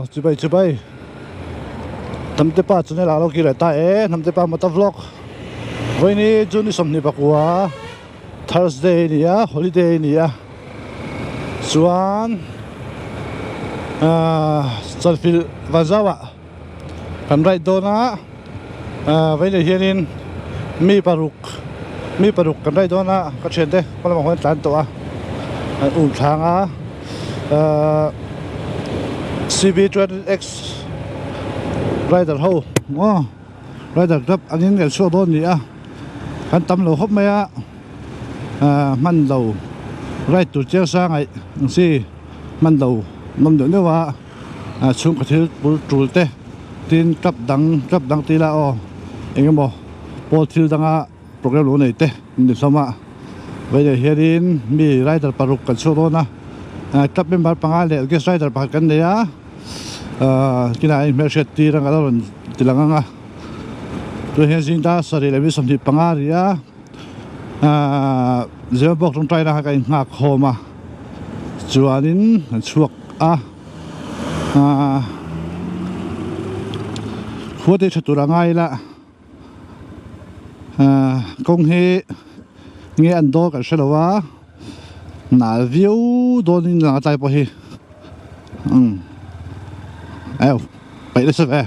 Aw chibai chibai Hnamte pa channel ah lo kir leh ta e Hnamte pa mawta vlog Vawiini June ni 24 Thursday a ni a holiday a ni a chuan ahh Chalfilh Vanzau ah kan ride dawn a ahh vawiinah hianin mi paruk mi paruk kan ride dawn a ka thiante hma lamah khuan an tlan tawh a an um thlang a ahh cb 200x rider ho maw rider club angin kan chhuak dawn a ni a kan tam lo khawp mai a ahh hman lo ride tur chiang sang ngaih ang chi hman lo nawm deuh deuh a. ah chhungkaw thil bul tul te tin club dang club dang tih lah aw eng emaw pawl thil danga program lo nei te an ni hlawm a vawiinah hianin mi rider paruk kan chhuak dawn a ah club member panga leh guest rider pakhat kan nei a ah kinah a inhmelhriat tir ang a la rawn ti lang ang a tunah hian zing dar sarih leh mi 25 a ri a ah zirlai tawngtai na kha ka innghak khawm a chuanin an chhuak a ah khua te tha tur a ngai ila ah kawng hi nge an dawl kan hre lo a nal viau dawnin lang a tlai pawh hi umm eu peih nasa ve.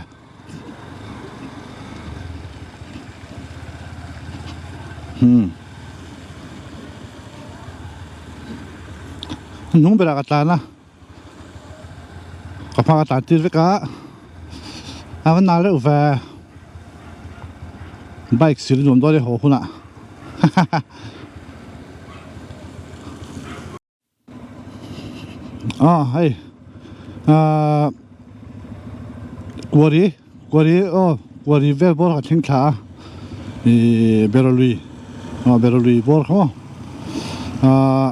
Hnung berah ka tlan a ka hma ka tlan tir vek a a va nal reuh ve bike sir nuam dawn e haw hunah hahaha. Ah hei ah kuari kuari aw kuari vel bawr kha thleng thla a ihh beralui aw beralui bawr kha maw ah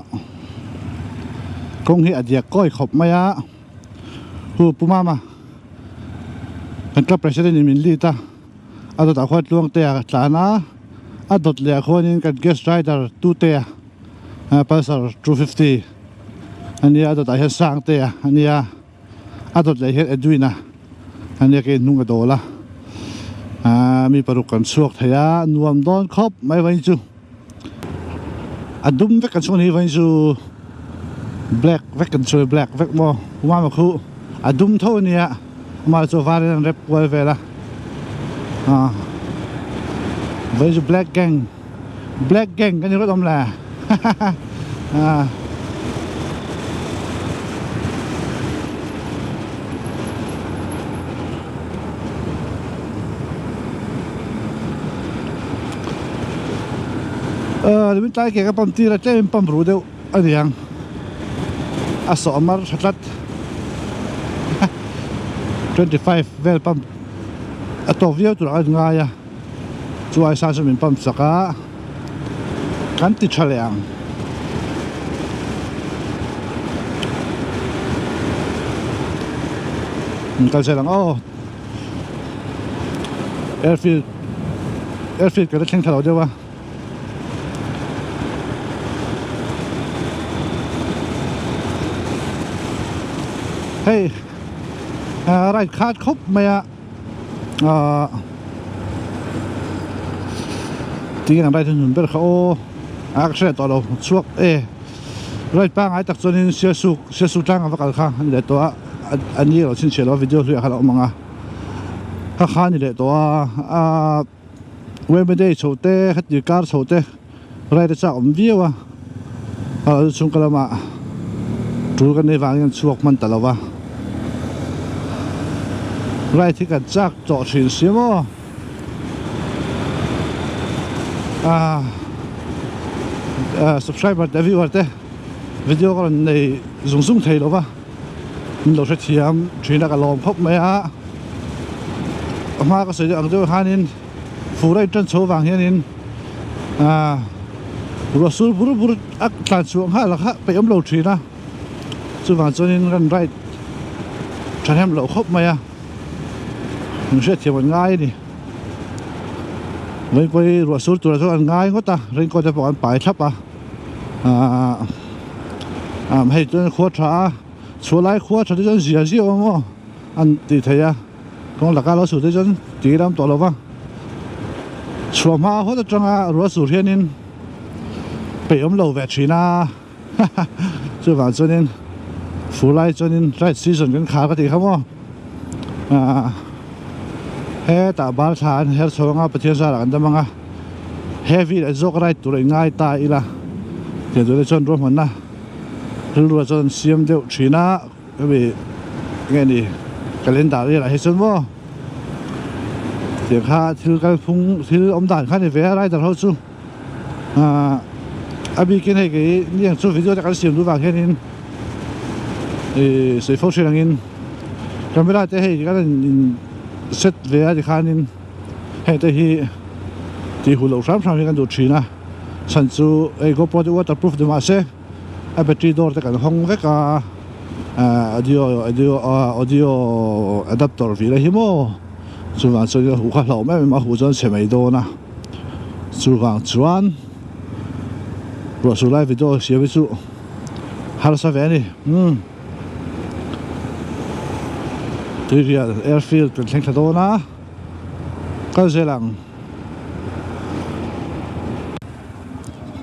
kawng hi a diak kawi khawp mai a hu pu mama kan club president in min lead a a dawtah khuan tluangte a tlan a a dawt leh ah khuanin kan guest rider tute a pulsar 250 ania a dawtah hian sangte a ania a dawt leh hian edwin a ania kei hnung a dawl a aaa mi paruk kan chhuak thei a nuam dawn khawp mai vawiin chu a dum vek kan chhuak a ni vawiin chu black vek kan chhuak black vek maw umama khu a dum tho ania amah chu a var in an rep kual vel a aaa vawiin chu black gang. Black gang kan ni rawt awm le hahaha ah min tlai ke ka pump tir a tlem in pump ruh deuh a ni ang a sawh mar tha tlat 25 vel pump a tawk viau tur ang a ngai a. Chu aisa chu min pump chak a, kan ti tha leh ang. Min kal zel ang aw. Airfield airfield ka la thleng thla lo deuh a. Hei ride khat khawp mai a. Ahh tinge kan ride hun ber kha aw a ka hre tawh lo chhuak e ride pangai tak chuanin siasuk siasuk tlang a va kal kha a ni leh tawh a a ni erawh chhinchhiah lo a video hluiah khan a awm ang a kha kha a ni leh tawh a ahh Wembley chho te heti kar chho te ride a chak awm viau a a chhungkaw lamah tul kan nei vangin an chhuak hman ta lo va ride hi kan chak tawh thin si maw ah subscriber te viewer te video ka rawn nei zung zung thei lo va min lo hrethiam thin a ka lawm khawp mai a a hma ka sawi deuh ang deuh khanin fur a intan chho vang hianin ah ruah sur bur bur a tlan chhuah nghal a kha peih awm lo thin a chuvang chuanin run ride thahnem loh khawp mai a min hriatthiam an ngai a ni vawiin pawh hi ruah sur turah chuan an ngai ngawt a raincoat te pawh an pai thlap a ah ah hei chuan khua tha a chhuah lai khua tha te chuan zia zia awm aw. an tih theih a kawng laka lo sur te chuan tih ram tawh lo va chhuah hma hawt atanga ruah sur hianin peih awm lo ve thin a haha chuvang chuanin fur lai chuanin right season kan khar ka tih kha maw ah hetah bar thla an her chho anga Pathian zarah kan dam anga heavy leh zawk ride tur a inngai ta ila tiang tur te chuan ruahmanna rilru ah chuan an siam deuh thin a. Hemi nge ni calendar velah hi chuan maw tiang kha thil kalphung thil awm dan kha a ni ve a rider ho chu ahh a bikin hei kei ni ang chu video te kan siam duh vang hianin ih sawi fo thin angin camera te hei kan in set ve a tikhanin heng te hi tih huh loh hram hram hi kan duh thin a chhan chu hei GoPro te waterproof ni mahse. A battery door te kan hawng vek a ahh audio audio audio adapter vih la hi maw chuvang chuan a huh kha hlauh em em a huh chuan chhe mai dawn a chuvang chuan ruah sur lai video siam hi chu harsa ve a ni umm tuirial airfield kan thleng thla dawn a kal zel ang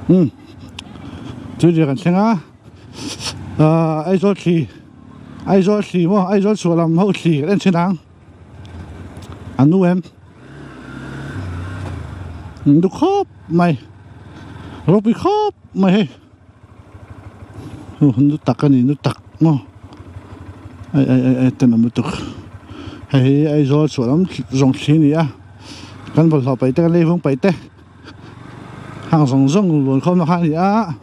umm. Tuirial kan thleng a ahh Aizawl thli Aizawl thli maw Aizawl chhuah lam ho thli kan en thin ang an nu em an du khawp mai ropui khawp mai hei nu tak a ni nu tak maw ai ai ai ai tenawm lutuk hei hi Aizawl chhuah lam zawng thli a ni a kan bawlhhlawh paih te kan lei vung paih te. Hang zawng zawng luan khawm na kha a ni a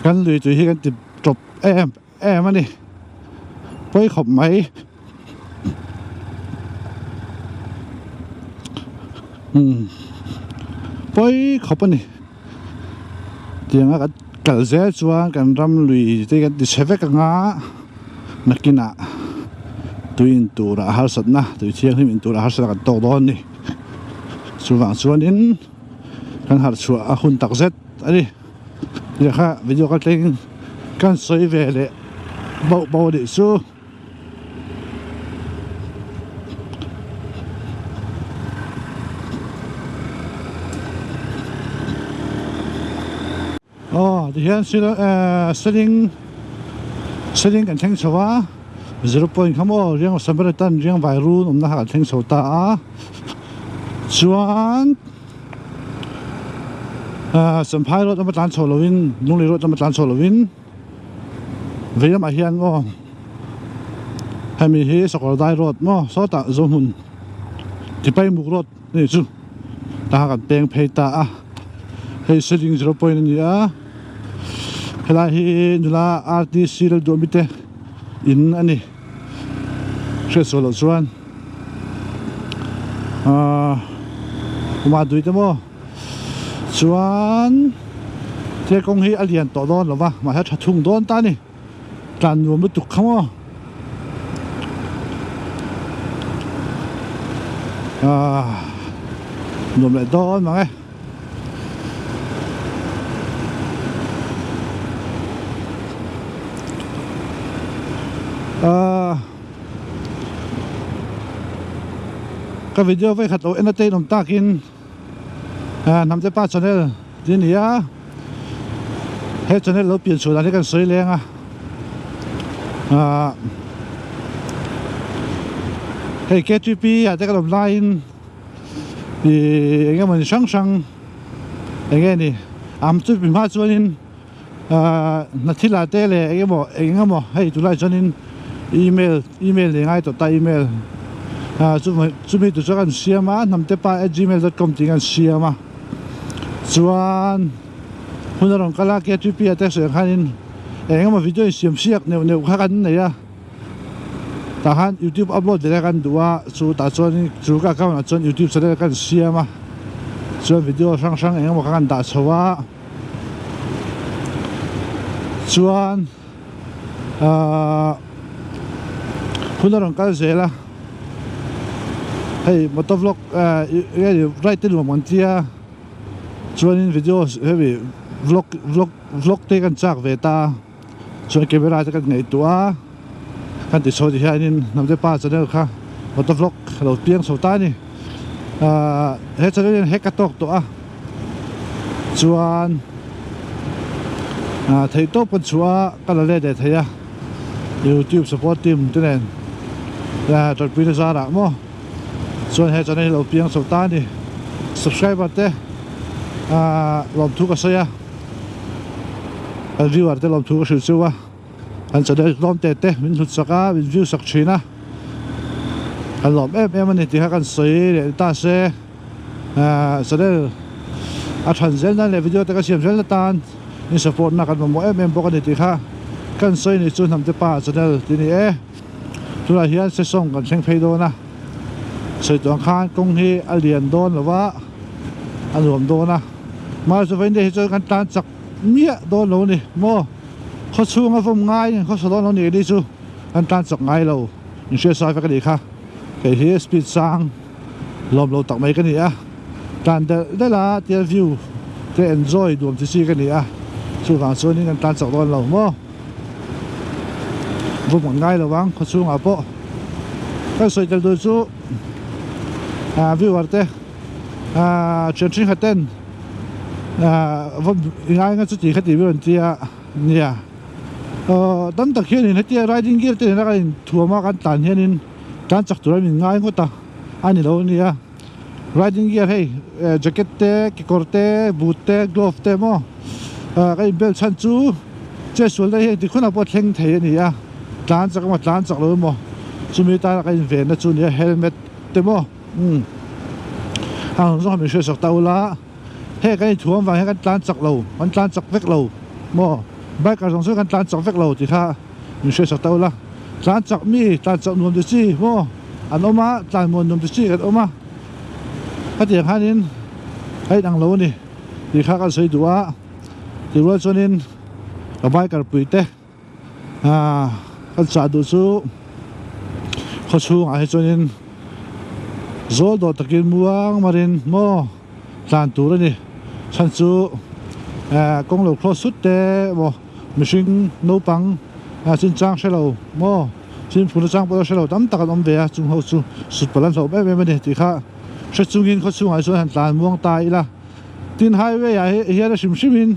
kan lui tui hi kan ti tawp em em a ni pawi khawp mai umm pawi khawp a ni tianga kan kal zel chuan kan ram lui te kan ti chhe vek anga nakinah tui in turah harsatna tui thianghlim in turah harsatna kan tawk dawn a ni. Chuvang chuanin kan harh chhuah a hun tak zet a ni. Lehkha video ka thleng kan sawi ve leh bauh bauh a nih chu. Aw tihian seling seling kan thleng chho a zero point kha maw riang samaritan riang vai run awmna kha kan thleng chho ta a chuan ah champhai road lama tlan chho lovin lunglei road lama tlan chho lovin vei lamah hian maw hemi hi sakawrdai road maw sawtah zohmun tipaimuk road a ni chu. Taha kan peng phei ta a hei seling zero point a ni a helai hi nula R T C Lalduhmi te in a ni hriat sual loh chuan ahh kuma dui te maw chuan thil kawng hi a lian tawh dawn lo va mahse a tha thung dawn ta a ni. Tlan nuam lutuk kha maw ah nuam leh dawn mang e ah ka video vei khat lo en a te in awm takin ah hnamte pa channel tih a ni a. He channel lo pian chhuah dan hi kan sawi leng a ahh hei K T P ah te kan awm laiin ih eng emawni hrang hrang eng nge ni am chu mi hma chuanin ahh hna thil ah te leh eng emaw eng emaw hei tunlai chuanin email email nei ngai tawh ta email ah chumi tur chuan kan siam a hnamtepa at gmail dot com tih kan siam a. Chuan hun a rawn kal a K T P ah te sawi ang khanin eng emaw video insiam siak neuh neuh kha kan nei a tah khan youtube upload ve kan duh a chu tah chuan chu ka account ah chuan youtube channel kan siam a chuan video hrang hrang eng emaw kha kan dah chho a chuan ahh hun a rawn kal zel a hei motor vlog eh hei ride te nuam an tia chuanin video hemi vlog vlog vlog te kan chak ve ta chuan camera te kan ngaihtuah a. Kan ti chho ti hianin Hnamte Pa channel kha motor vlog lo piang chho ta a ni. Ahh he channel hian hack a tawk tawh a chuan ah theihtawp kan chhuah a ka la let leh thei a youtube support team te nen ah tanpuina zarah maw chuan he channel hi lo piang chho ta a ni. Subscriber te ah lawmthu ka sawi a kan viewer te lawmthu ka hrilh cheu a. Kan channel tlawm te te min hlut sak a, min view sak thin a, kan lawm em em a ni tih kha kan sawi leh ta se, ahh channel a than zel nan leh video te ka siam zel na tan in support na kan mamawh em em bawk a ni tih kha kan sawi ni chu Hnamte Pa channel tih a ni e. Tunah hian sesawng kan thleng phei dawn a, sawi tawh ang khan kawng hi a lian dawn lo va, a nuam dawn a, mahse vawiin te hi chuan kan tlan chak miah dawn lo a ni maw. Khaw chhunga vawm ngai in khaw sawn lo nih ni chu kan tan chak ngai lo in hriat sai vek a nih kha kei hi speed sang lawm lo tak mai ka ni a tlan delh delh a tia view te enjoy duam chi chi ka ni a chuvang chuanin kan tan chak dawn lo maw vawm kan ngai lo ang khaw chhungah pawh kan sawi tel tur chu ah viewer te ah thian thenkhat ten ah vawm ngai nga chuti kha tih ber an tia nia aw tam tak hianin hetia riding gear te nena kan inthuam a kan tlan hianin tlan chak tur a min ngai ngawt a a ni lo ania riding gear hei jacket te kekawr te boot te glove te maw ah ka inbel chhan chu chetsual te hi engtik hunah pawh thleng thei a ni a tlan chak emaw tlan chak lo emaw chumi tana ka invenna chu nia helmet te maw. Umm a rawn zawng min hriatsak ta ula hei kan inthuam vang hian kan tlan chak lo kan tlan chak vek lo maw bike ah zawng chuan kan tlan chak vek lo tih kha min hriatsak ta ula tlan chak mi tlan chak nuam ti chi maw an awm a tlan muan nuam ti chi kan awm a hetiang hianin a inang lo a ni tih kha kan sawi duh a tirual chuanin ka biker pui te. Aaa kan chah duh chu khaw chhungah hi chuanin zawl dawh takin muang marin maw tlan tur a ni chhan chu eh kawng lo cross sut te emaw mihring naupang chinchang hre lo maw fimkhur nachang pawh hre lo tam tak an awm ve a chung ho chu sut palh an hlauh em em a ni tih kha hre chungin khaw chhungah hi chuan han tlan muang ta ila. Tin highway ah hian a hrim hrim in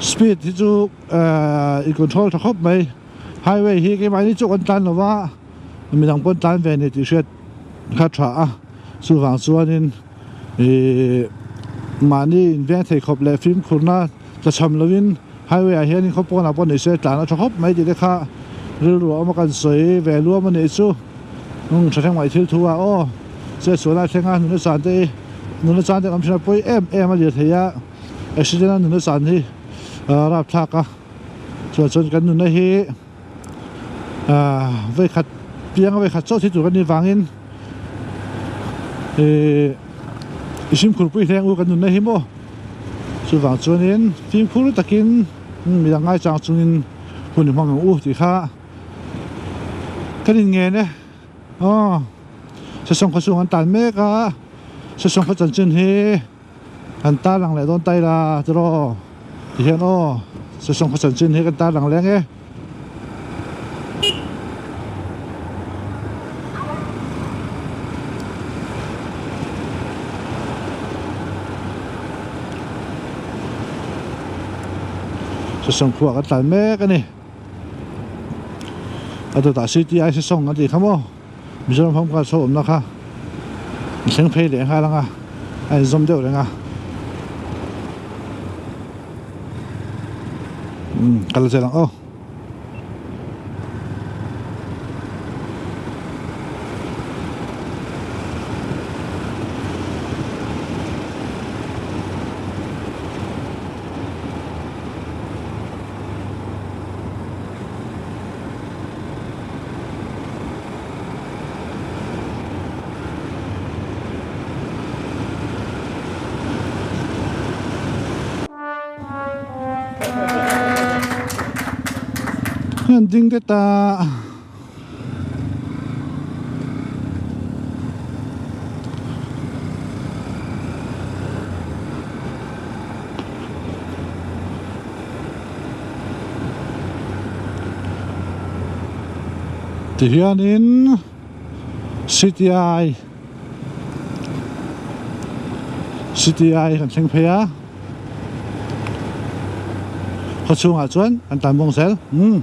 speed hi chu ehh in control tha khawp mai highway hi keimahni chu kan tlan lo va midang pawh an tlan ve a ni tih hriat kha tha a chuvang chuanin ihh mahni inveng thei khawp leh fimkhurna tlachham lovin highway ah hianin khaw pawnah pawh ni se tlan a tha khawp mai tih te kha rilru a awm a kan sawi ve luam a nih chu. Nung tha thleng mai thil thu a aw che sual a thleng a nuna chan te hi nuna chan te an awm thin a pawi em em a lir thei a accident a nuna chan hi rap thlak a chuan chuan kan nuna hi ah vawikhat piang a vawikhat chauh thil tur kan nih vangin ih i fimkhur pui hleng u kan nuna hi maw chuvang chuanin fimkhur takin midang ngaichang chungin hun i hmang ang u tih kha. Kan in ngen e aw sesawng khaw chhung an tan mek a sesawng khaw chanchin hi kan tar lang leh dawn ta ila tiraw ti hian aw sesawng khaw chanchin hi kan tar lang leng e. Sesawng khua kan tlan mek a ni. A dawtah CTI sesawng an tih kha maw Mizoram home guards ho awmna kha an thleng phei leh nghal ang a a inzawm deuh reng a umm kal zel ang aw. An ding det a. Tihianin CTI CTI kan thleng phei a khaw chhungah chuan an tan bawng zel umm.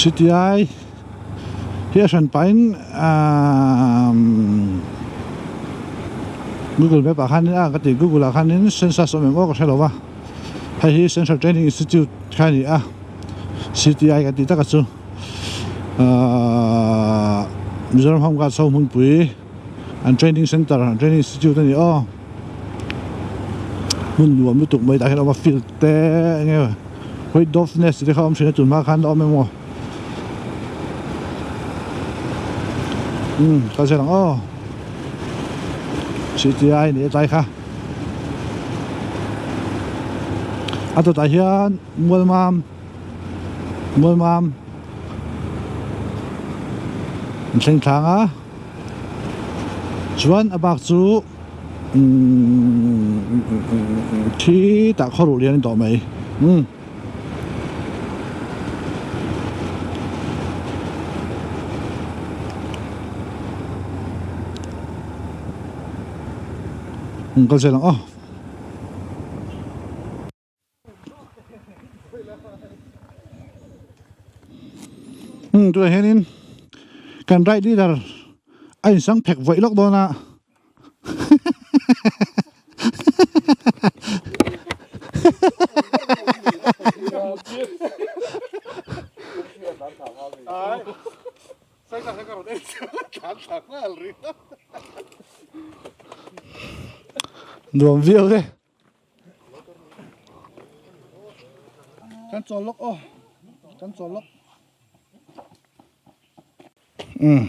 Cti hi a hran pahin ahh google map ah khanin a ka tih google ah khanin census awm em aw ka hre lo va hei hi central training institute kha a ni a cti kan tih taka chu ahh Mizoram home guard ho hmunpui. An training center an training institute a ni aw hmun nuam lutuk mai tah hian a awm a field te eng nge white dove nest te kha a awm thin a tun hma khan a awm emaw umm kal zel ang aw cti a ni tlai kha a dawtah hian mualmam mualmam an thleng thlang a. Chuan a bak chu thi tah khaw ruh lian a ni tawh mai umm. Kal zel ang aw. Umm tunah hianin kan right leader a insang phek vawih lawk dawn a nuam viau e. Kan chawl lawk aw kan chawl lawk umm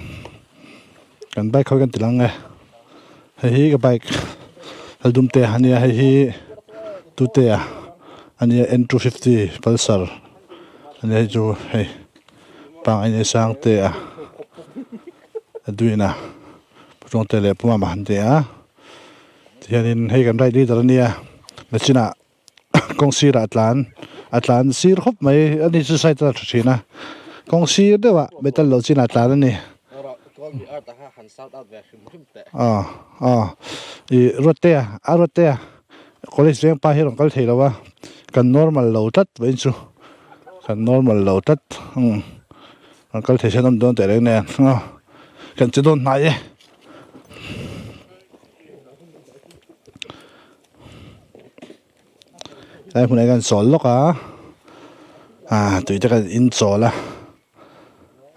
kan bike ho kan ti lang e hei hi ka bike hal dum te a nia hei hi tute a ania N 250 pulsar ania hei chu hei pangai nei sang te a a duin a putawng te leh puma han ti a. Tihianin hei kan right leader ania nachinah kawng sirah a tlan a tlan sir khawp mai ani chu side a tha thin a kawng sir deuhah metal lo chinah a tlan a ni aw aw ih Ruattea a Ruattea college veng pa hi a rawn kal thei lo a kan normal lo tlat vawiin chu kan normal lo tlat umm rawn kal thei se an awm dawn teh reng nen aw kan che dawn hnai e. Helai hmunah hian kan chawl lawk a ah tui te kan in chawl a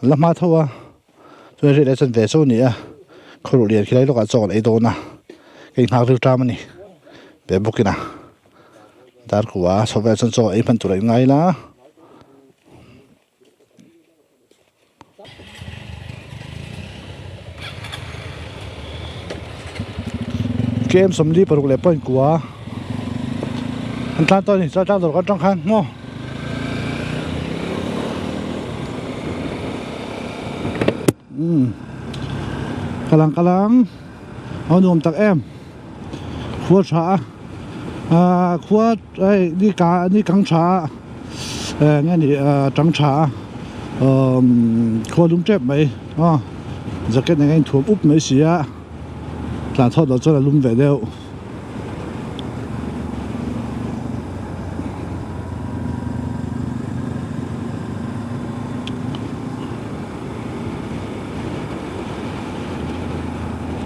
an la hma tho a chuan riat leh chuan ve chauh a ni a khawruh lian khilai lawkah chaw kan ei dawn a ka inghak ril ṭam a ni ve bawk in a dar kua chho velah chuan chaw ei hman tur a inngai la. Kem 46 leh point kua an tlan tawh a ni chuan tlang dawr kan tang khan maw umm kalang kalang a nuam tak em khua tha a ahh khua hei ni ka ni kang tha a eh nge ni ah tang tha a umm khua lum tep mai aw jacket nen a inthuam up mai si a tlan chhuat loh chuan a lum ve deuh.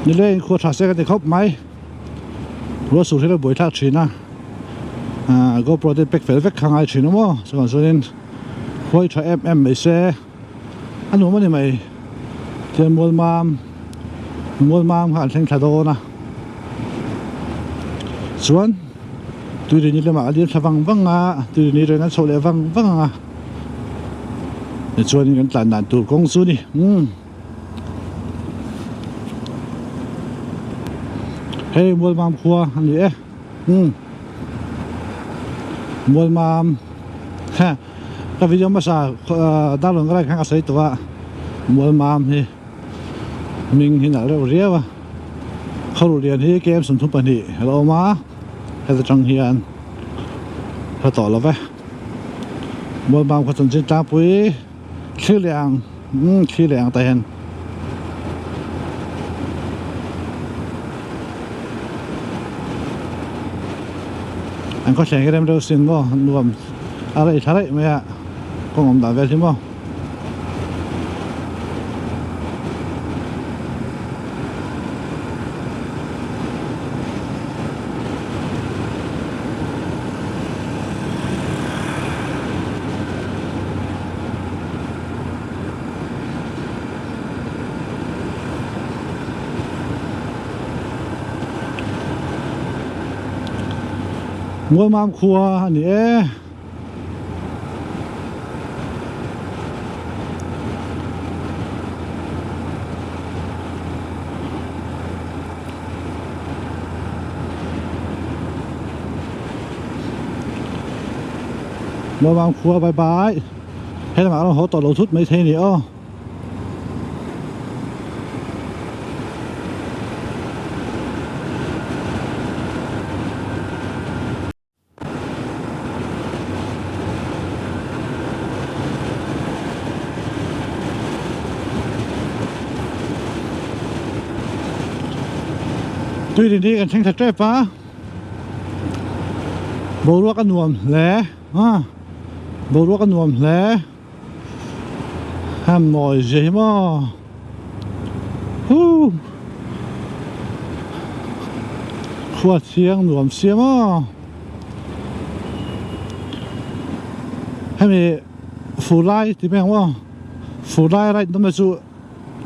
Nileng khua tha se ka ti khawp mai ruah sur hi a lo buai thlak thin a ahh GoPro te pack fel vek kha ngai thin a maw chuvang chuanin khuai tha em em mai se a nuam a ni mai chuan mual mam mual mam kha an thleng thla dawn a chuan tuirini lamah a lian thla vang vang a tuirini reng an chhoh leh vang vang ang a tichuanin kan tlan dan tur kawng chu a ni umm. Hei Mualmam khua a ni e. Umm Mualmam ha ka video hmasa Darlawn ka ride khan ka sawi tawh a Mualmam hi hming hi nalh reuh riau a Khawruhlian hi KM 32 a lo awm a heta tang hian hla tawh lo ve Mualmam khaw chanchin tlangpui thlir leh ang umm thlir leh ang tah hian. An khawthleng hi rem reuh sin maw nuam a rei thla raih mai a kawng awm dan vel hi maw. Mualmam khua a ni e. Mualmam khua bye bye. He lamah rawn haw tawh lo thut mai thei a ni aw. Tui rin hi kan thleng thla tep a boruak a nuam hle a boruak a nuam hle ham nawi zia hi maw huu khua thiang nuam sia maw hemi fur lai ti mai ang maw fur lai right na mai chu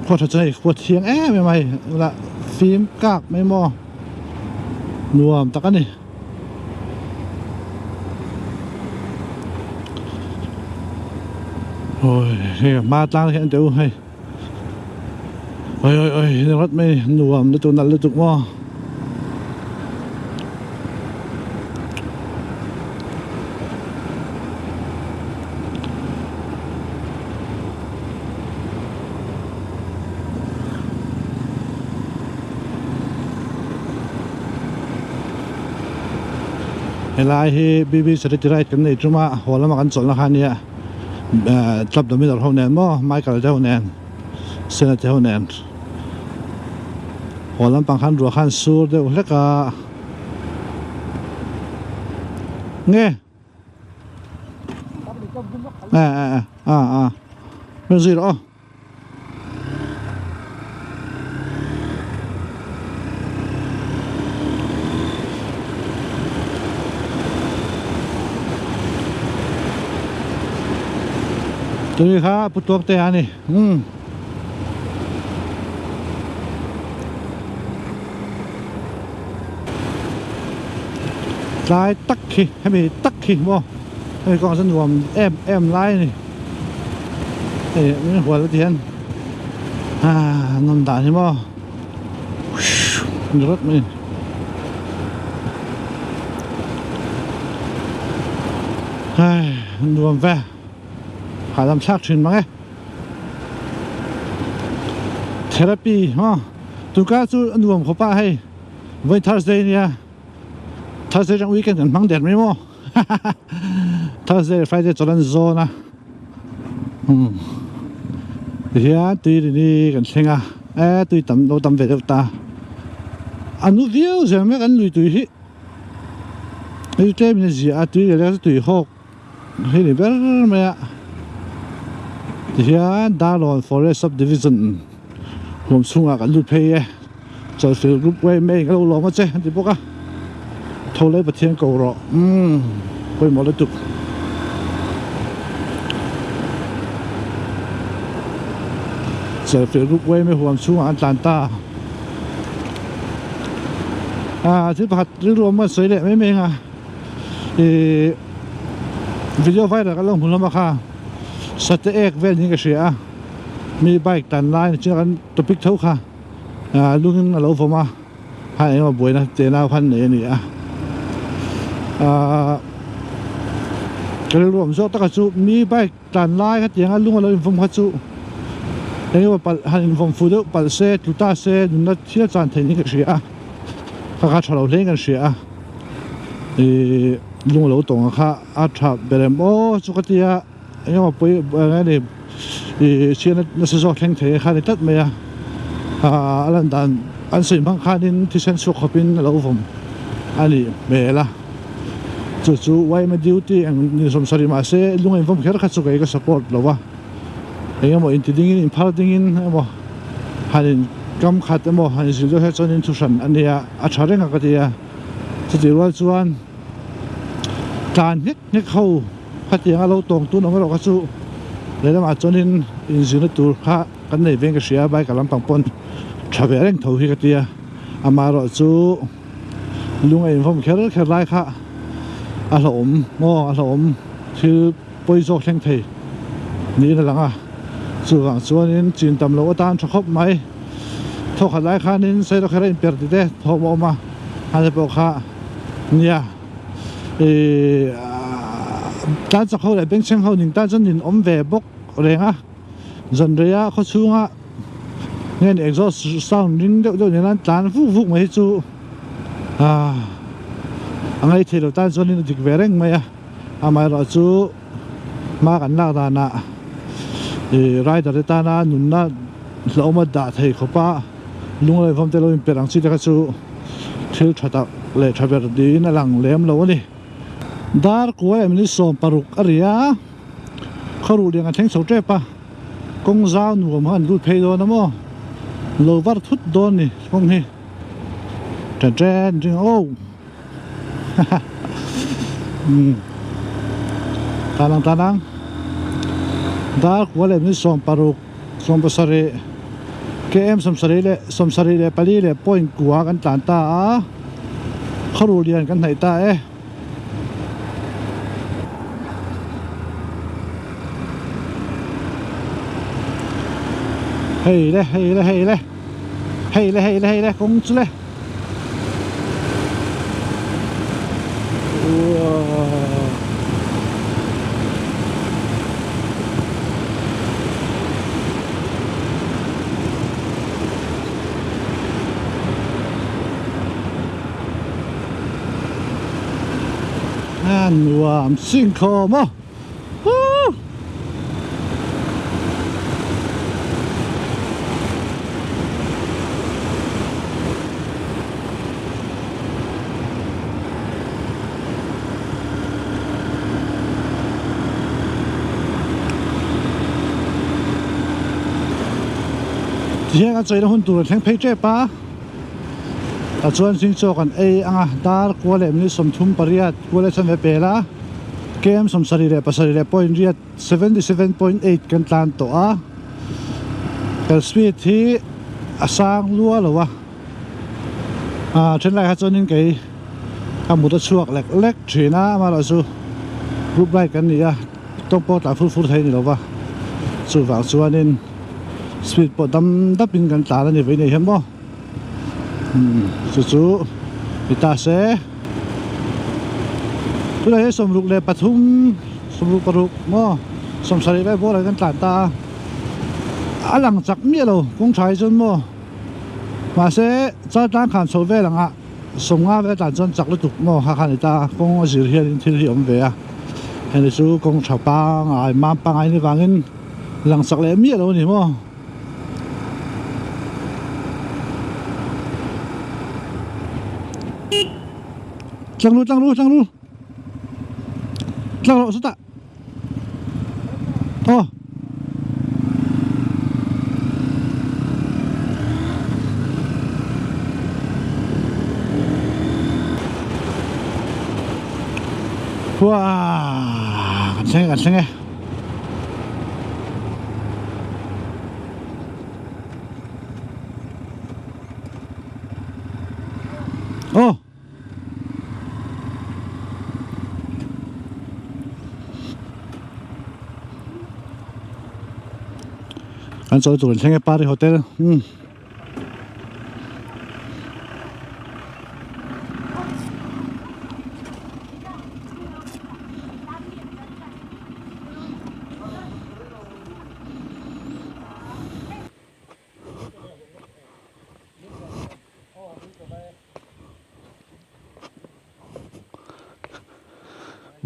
khua tha chu hei khua thiang em em a hei lah fim kak mai maw nuam tak a ni. Ôi hei hma tlang hian teh u hei oi oi oi ringawt mai nuam lutuk nalh lutuk maw. Helai hi BB Charity Ride kan nei tum a haw lama kan chawlhna kha ania club dominar ho nen maw Michael te ho nen Sena te ho nen haw lampang khan ruah khan sur deuh hlek a nge a a a a a zui rawh aw. Tui kha pu tuak te a ni umm. Tlai tak khi hemi tak khi maw hemi kawngah chuan nuam em em lai a ni. Hei min hual a ti hian ah an awm dan hi maw ni rawt mai hei an nuam ve hahdam thlak thin mang e therapy maw tunka chu a nuam khawp a hei vawiin Thursday ania Thursday atang weekend kan hmang der mai maw. Thursday leh Friday chawlh an zawn a umm tihian tui rin hi kan thleng a e tui tam lo tam ve deuh ta a nu viau zel mai kan lui tui hi hei tlem in a ziah a tui leh leh tui hawk hi ni ber mai a tihian Darlawn Forest Sub Division huam chhungah kan lut phei e. Chawlhfel group uai mai ka lo lawm a che an ti bawk a tho leh Pathian ko rawh umm pawimawh lutuk. Chawlhfel group uai mai huam chhungah an tlan ta a thil pakhat rilru awm an sawi leh mai mai ang a ih video viral kan lo hmu hlawm a kha sate ek vel niin ka hria a mi bike tan lai ni chin kan topic tho kha. Lungin a lo vawm a, khan engemaw buaina te nau khan nei a ni a. Ahh ka rilru awm zawk taka chu mi bike tlan lai khatianga lung a lo invawm kha chu eng emaw palh han invawm fuh deuh palh se tlu ta se nunna thil chan theih niin ka hria a kha kha tha lo hle in kan hria a ihh lung a lo tawng ang kha a tha ber em aw chu ka tia eng emaw pawi eng nge ni ihh chhiatna nasa zawk thleng thei kha a ni tlat mai a ahh a lan dan an sawi hmang khanin thisen chhuak khawpin a lo vawm a nih hmel a chu chu yma duty eng ni sawmsarih mahse lung a invawm kher kha chu kei ka support lo a eng emaw inti dingin inphar dingin emaw han in kam khat emaw han inzil deuh hi chuanin thu hran a nia a tha reng a ka ti a chutih rual chuan tlan nghek nghek ho. Khatiang a lo tawng tun awm erawh kha chu lehlamah chuanin inzirna tur kha kan nei veng ka hria a bike lampang pawn tha ve reng tho hi ka ti a amaherawh chu lung a invawm kher kher lai kha a hlauhawm maw a hlauhawm thil pawi zawk thleng thei niin a lang a chuvang chuanin chin tam loh atan tha khawp mai thawkhat lai khanin sailo kher a inper ti te thawm a awm a hate pawh kha nia. Ihh tlan chak ho leh bengchheng ho ning tan chuan nin awm ve bawk reng a zan rei a khaw chhunga nge ni exhaust sound ring deuh deuh nena an tlan vuk vuk mai hi chu ahh a ngaithei lo tan chuan in a dik ve reng mai a amaherawh chu hma kan lak danah ihh rider te tana nunna hlauhawm a dah thei khawp a. Lunglei te lo inperh ang chi te kha chu thil tha tak leh tha ber niin a lang lem lo a ni. Dar kuai a minute 16 a ri a, khawruh lian a thleng chho tep a, kawng zau nuam kha an lut phei dawn a maw, lo var thut dawn ni kawng hi ṭen ṭen ring aw haha umm tan ang tan ang dar kuai leh minute 16. 17 km 70 leh 74 leh point kua kan tlan ta a khawruh lian kan hnaih ta e. Hei le hei le hei le hei le hei le hei le kawng chu le. A nuam sing khawm aw. Tihian a cheina hun tur a thleng phei tep a tah chuan zing chaw kan ei ang a dar kua leh minute 38 kua leh chanve pel a. Km 77 leh point riat 77.8 kan tlan tawh a kal speed hi a sang lua lo a ah thenlai kha chuanin kei ka mut a chhuak lek lek thin a amaherawhchu group ride kan ni a tawng pawh tlan fur fur thei a ni lo va chuvang chuanin speed pawh dam dapin kan tlan a ni vei nei hian maw. Chu chu ni ta se tunah hian 63 66 maw 70 vel bawr ah hian kan tlan ta a a lang chak miah lo kawng tha hi chuan maw mahse chaltlang khan chho vel ang ah 50 vel tlan chuan chak lutuk maw kha kha a ni ta a kawng a zir hian thil hi a awm ve a heni chu kawng tha pangai mam pangai ni vangin lang chak leh miah lo a ni maw. Tlang ru tlang ru tlang ru tlang rawh chutah aw Huaa kan thleng e kan thleng e. Aw Kan chawi tur an thleng e Pari Hotel umm.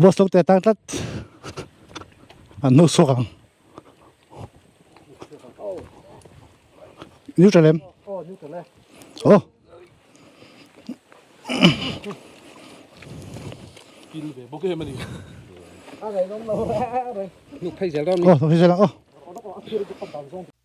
Boss lo te tang tlat. An hnu suak ang. Neutral em? Oh. Oh, phei zel ang. Oh.